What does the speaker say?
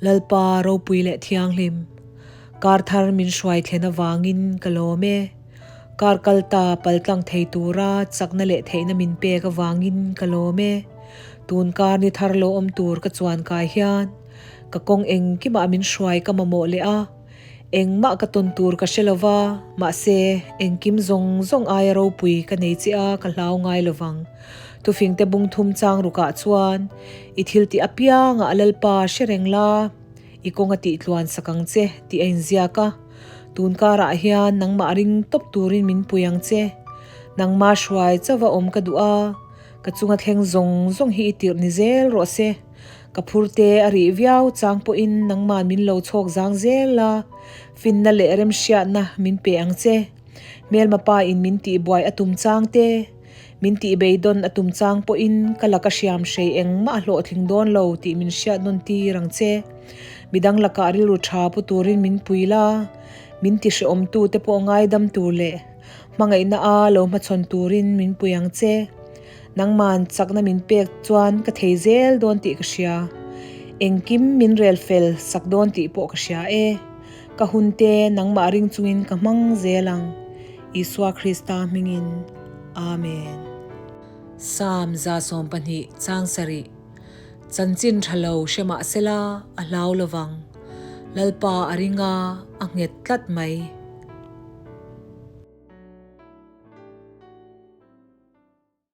Lalpa ropui leh thianghlim, kar thar min hruai thlen avangin ka lawm e. Kar kal ta paltlang thei tura chakna leh theihna min pek avangin ka lawm e. Tun kar ni thar lo awm tur ka chuan kai hian ka kawng engkimah min hruai ka mamawh leh a, engmah ka tawn tur ka hre lova, mahse engkim zawng zawng aia ropui ka nei che a ka hlau ngai lovang. Thufingte bung thum chang rukah chuan i thil tih apiangah Lalpa hre reng la, i kawng a tih tluan sak ang che tih a inziak a. Tun karah hian nangmah ring tawp turin min pui ang che. Nangmah hruai chauha awm ka duh a, ka chunga thleng zawng zawng hi i tirh ni zel rawh se. Ka phurte a rih viau chang pawhin nangmah min lo chhawk zang zel a, finna leh remhriatna min pe ang che. Hmelma pa in min tihbuai a tum chang te, min tihbeidawn a tum chang pawhin ka laka hriam hrei engmah a hlawhtling dawn lo tih min hriat nawn tir ang che. Midang lakah rilru tha pu turin min pui la, min tihrehawmtu te pawh ngaidam tur leh hmangaihna a lo hmachhawn turin min pui ang che. Nangman chakna min pek chuan ka thei zel dawn tih ka hria. Engkim min rel fel sak dawn tih pawh ka hria e. Ka hunte nangmah ring chungin ka hmang zel ang. Isua Krista hmingin. Amen. Psalm 120 chang sarih. Chanchin tha lo hre mah sela a hlau lovang. Lalpa a ring a, a nghet tlat mai.